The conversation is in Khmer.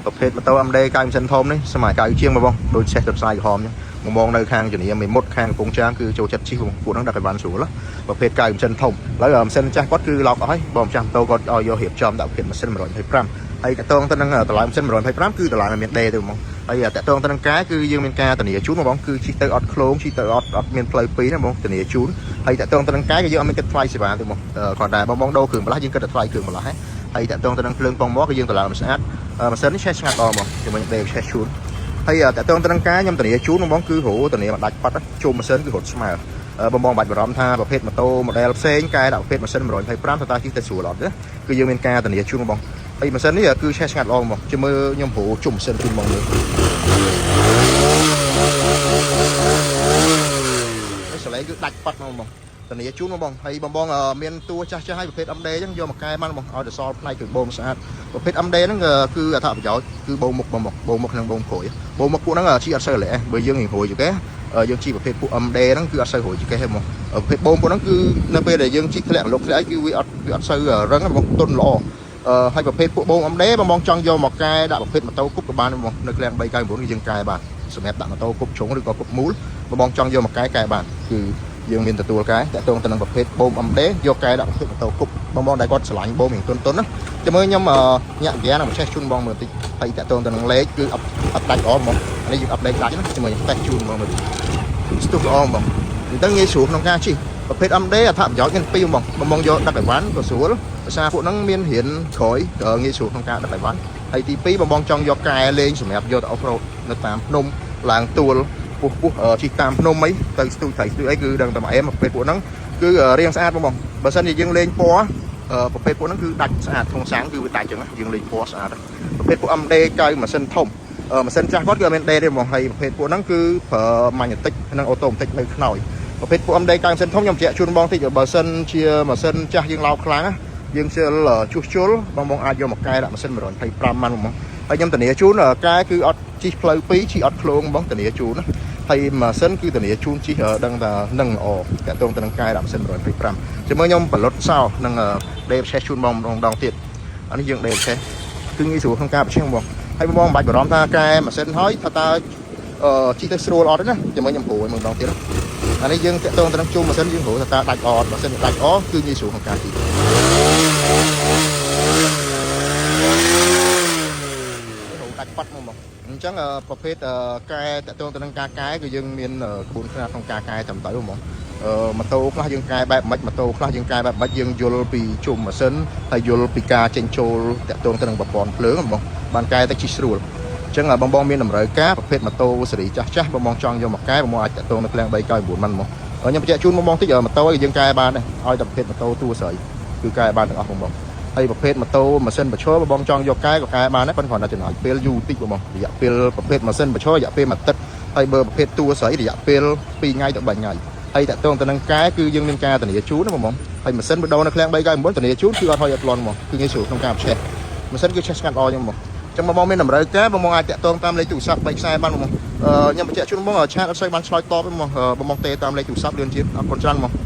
ប្រភេទម៉ូតូ MD កៅម៉ាស៊ីនធំនេះសម័យកៅជាងបងបងដូចសេះទៅផ្សាយក្រហមអញ្ចឹងបងបងនៅខាងជំនាញមេមុតខាងកំពង់ចាមគឺចូលចិត្តជិះបងពួកហ្នឹងដឹកឲ្យបានស្រួលប្រភេទកៅម៉ាស៊ីនធំឥឡូវម៉ាស៊ីនចាស់គាត់គឺឡោកអស់ហើយបងម្ចាស់ម៉ូតូគាត់ឲ្យយករៀបចំដាក់ប្រភេទម៉ាស៊ីន125ហើយតកតងទៅនឹងតម្លៃម៉ាស៊ីន125គឺតម្លៃមិនមានដេទេបងហើយតកតងទៅនឹងការគឺយើងមានការធានាជូនបងបងគឺជិះទៅអត់ឃ្លោងជិះទៅអត់អត់មានផ្លូវពីរណាបងធានាជូនហើយតកតងទៅនឹងការគឺយើងអត់មានគិតថ្លៃសេវាទេបងគ្រាន់តែបងបងដូរគ្រឿងបន្លាស់យើងគិតតែថ្លៃគ្រឿងបន្លាស់ហើយតកតងទៅនឹងភ្លើងប៉ុងមកគឺយើងតម្លើងស្អាតម៉ាស៊ីននេះឆេះស្ងាត់ដល់បងជាមួយនឹងដេឆេះជូនហើយតកតងទៅនឹងការខ្ញុំធានាជូនបងបងគឺរោធានាមកដាច់ប៉ាត់ជុំម៉ាស៊ីនគឺរត់ស្មើបងបងបាច់បារម្ភថាប្រភេទម៉ូតូ model ផ្សេងកែដាក់ប្រភេទម៉ាស៊ីន125តើតើជិះទៅស្រួលអត់ទេគឺយើងមានការធានាជូនបងហើយម៉ាស៊ីននេះគឺឆេះស្ងាត់ល្អបងជាមើលខ្ញុំរោជុំម៉ាស៊ីនជូនបងមើលហើយសលេងគឺដាច់ប៉ាត់ហ្មងបងធានាជូនបងហើយបងបងមានតួចាស់ចាស់ហើយប្រភេទ MD អញ្ចឹងយកមកកែបានបងឲ្យទៅសល់ផ្នែកគ្រឿងបូមស្អាតប្រភេទ MD ហ្នឹងគឺអត្ថប្រយោជន៍គឺបូមមុខបងបូមមុខនិងបូមក្រោយបូមមុខពួកហ្នឹងជីអត់សូវរលាបើយើងរៀងរួយជាគេយើងជីប្រភេទពួក MD ហ្នឹងគឺអត់សូវរួយជាគេទេបងប្រភេទបូមពួកហ្នឹងគឺនៅពេលដែលយើងជីធ្លាក់លុកធ្លាក់អីគឺវាអត់សូវរឹងបងទន់ល្អអឺហើយប្រភេទពួកបូម MD បងបងចង់យកមកកែដាក់ប្រភេទម៉ូតូគប់ក៏បានបងនៅឃ្លាំង399គឺយើងកែបានសម្រាប់ដាក់ម៉ូតូគប់ជ្រុងឬក៏គប់មូលបងបងចង់យកមកកែកែបានគឺយើងមានទទួលកែតាក់ទងទៅនឹងប្រភេទបូម MD យកកែដាក់ប្រភេទម៉ូតូគប់បងបងដែលគាត់ឆ្លាញ់បូមរៀងទន់ៗណាចាំមើលខ្ញុំញាក់ហ្គានឹងឆេះជូនបងមើលតិចហើយតាក់ទងទៅនឹងលេខគឺអត់អត់ដាច់ល្អហ្មងនេះយើង update ដាច់ណាចាំមើលខ្ញុំតេស្តជូនបងមើលតិចស្ទុះល្អហ្មងអញ្ចឹងងាយស្រួលក្នុងការជិះប្រភេទ MD អត្ថប្រយោជន៍មានពីរបងបងបងយកដឹកអីវ៉ាន់ក៏ស្រួលភាសាពួកហ្នឹងមានរៀនក្រោយងាយស្រួលក្នុងការដឹកអីវ៉ាន់ហើយទី2បងបងចង់យកកែលេងសម្រាប់យកទៅ off road នៅតាមភ្នំឡើងទួលពុះពុះជិះតាមភ្នំអីទៅស្ទូចត្រីស្ទូចអីគឺដឹងតែមួយអែមប្រភេទពួកហ្នឹងគឺរៀងស្អាតបងបងបើសិនជាយើងលេងពណ៌ប្រភេទពួកហ្នឹងគឺដាច់ស្អាតក្នុងសាំងគឺវាដាច់ចឹងយើងលេងពណ៌ស្អាតប្រភេទពួក MD កៅម៉ាស៊ីនធំម៉ាស៊ីនចាស់គាត់គឺអត់មាន D ទេបងហើយប្រភេទពួកហ្នឹងគឺប្រើ magnetic និង automatic នៅខ្នើយប្រភេទពួក MD កៅម៉ាស៊ីនធំខ្ញុំបញ្ជាក់ជូនបងតិចបើសិនជាម៉ាស៊ីនចាស់យើងឡោខ្លាំងយើងជិលជួសជុលបងបងអាចយកមកកែដាក់ម៉ាស៊ីន125ម៉ាន់បងហើយខ្ញុំធានាជូនកែគឺអត់ជិះផ្លូវពីរជិះអត់ឃ្លោងបងធានាជូនណាហើយម៉ាស៊ីនគឺធានាជូនជិះដឹងថានឹងល្អតាក់ទងទៅនឹងកែដាក់ម៉ាស៊ីន125ចាំមើលខ្ញុំផលិតសោនឹងដេបឆេះជូនបងម្ដងទៀតអានេះយើងដេបឆេះគឺងាយស្រួលក្នុងការប្រឆាំងបងហើយបងមិនបាច់បារម្ភថាកែម៉ាស៊ីនហើយថាតើអឺជិះទៅស្រួលអត់ទេណាចាំមើលខ្ញុំព្រួយម្ដងទៀតអានេះយើងតាក់ទងទៅនឹងជុំម៉ាស៊ីនយើងព្រួយថាតើដាច់អត់ម៉ាស៊ីនដាច់អគឺងាយស្រួលក្នុងការជិះរដាច់ប៉ាត់មកមកអញ្ចឹងប្រភេទកែតាក់ទងទៅនឹងការកែគឺយើងមានក្បួនខ្នាតក្នុងការកែត្រឹមត្រូវហ្មងអឺម៉ូតូខ្លះយើងកែបែបម៉េចម៉ូតូខ្លះយើងកែបែបម៉េចយើងយល់ពីជុំម៉ាស៊ីនហើយយល់ពីការចេញចូលតាក់ទងទៅនឹងប្រព័ន្ធភ្លើងហ្មងបានកែទៅជិះស្រួលអញ្ចឹងបងបងមានតម្រូវការប្រភេទម៉ូតូស៊េរីចាស់ចាស់បងបងចង់យកមកកែបងបងអាចតាក់ទងនៅឃ្លាំង399ម៉ាន់ហ្មងខ្ញុំបញ្ជាក់ជូនបងបងតិចម៉ូតូឲ្យយើងកែបានដែរឲ្យតែប្រភេទម៉ូតូតួស្រីគឺកែបានទាំងអស់បងបងហើយប្រភេទម៉ូតូម៉ាស៊ីនបញ្ឈរបងបងចង់យកកែក៏កែបានដែរប៉ុន្តែគ្រាន់តែចំណាយពេលយូរតិចបងបងរយៈពេលប្រភេទម៉ាស៊ីនបញ្ឈររយៈពេលមួយអាទិត្យហើយបើប្រភេទតួស្រីរយៈពេល2ថ្ងៃទៅ3ថ្ងៃហើយតាក់ទងទៅនឹងកែគឺយើងមានការធានាជូនណាបងបងហើយម៉ាស៊ីនបដូរនៅឃ្លាំង399ធានាជូនគឺអត់ហុយអត់លន់ហ្មងគឺងាយស្រួលក្នុងការឆេះម៉ាស៊ីនគឺឆេះស្ងាត់ល្អចឹងហ្មងចឹងបងបងមានតម្រូវការបងបងអាចតាក់ទងតាមលេខទូរស័ព្ទ3ខ្សែបានបងបងខ្ញុំបញ្ជាក់ជូនបង chat អត់សូវបានឆ្លើយតបទេបងបងបងទេតាមលេខទូរស័ព្ទលឿនជាងអរគុណច្រើនបង។